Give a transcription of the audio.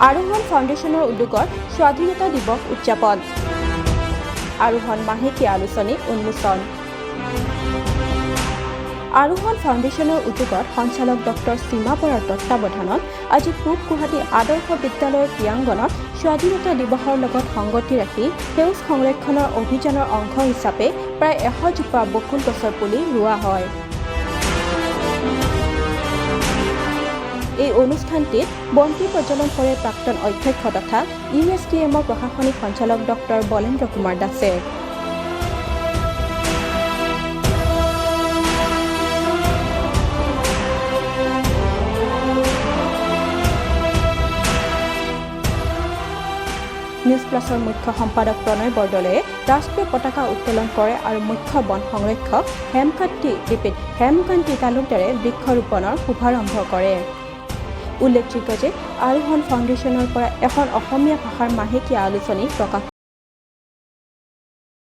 আৰোহণ ফাউণ্ডেশ্যনৰ উদ্যোগত স্বাধীনতা দিৱস উদযাপন। আৰোহণ মাহেকীয়া আলোচনী উন্মোচন। আৰোহণ ফাউণ্ডেশ্যনৰ উদ্যোগত সঞ্চালক ডক্টৰ সীমা বৰাৰ তত্বাৱধানত আজি পূব গুৱাহাটী আদৰ্শ বিদ্যালয়ৰ ক্ৰীড়াংগণত স্বাধীনতা দিৱসৰ লগত সংগতি ৰাখি সেউজ সংৰক্ষণৰ অভিযানৰ অংশ হিচাপে প্ৰায় 100 জোপা বকুল গছৰ পুলি ৰোৱা হয়। এই অনুষ্ঠানটিত বন্তি প্ৰজ্বলন কৰে প্ৰাক্তন অধ্যক্ষ তথা ইউ এছ টি এমৰ প্ৰশাসনিক সঞ্চালক ডক্টৰ বলেন্দ্ৰ কুমাৰ দাসে। নিউজ প্লাছৰ মুখ্য সম্পাদক প্ৰণয় বৰদলৈয়ে ৰাষ্ট্ৰীয় পতাকা উত্তোলন কৰে আৰু মুখ্য বন সংৰক্ষক হেমকান্তি, ৰিপিট, হেমকান্তি তালুকদাৰে বৃক্ষৰোপণৰ শুভাৰম্ভ কৰে। উল্লেখযোগ্য যে আৰোহণ ফাউণ্ডেশ্যনৰ পৰা এখন অসমীয়া ভাষাৰ মাহেকীয়া আলোচনী প্ৰকাশ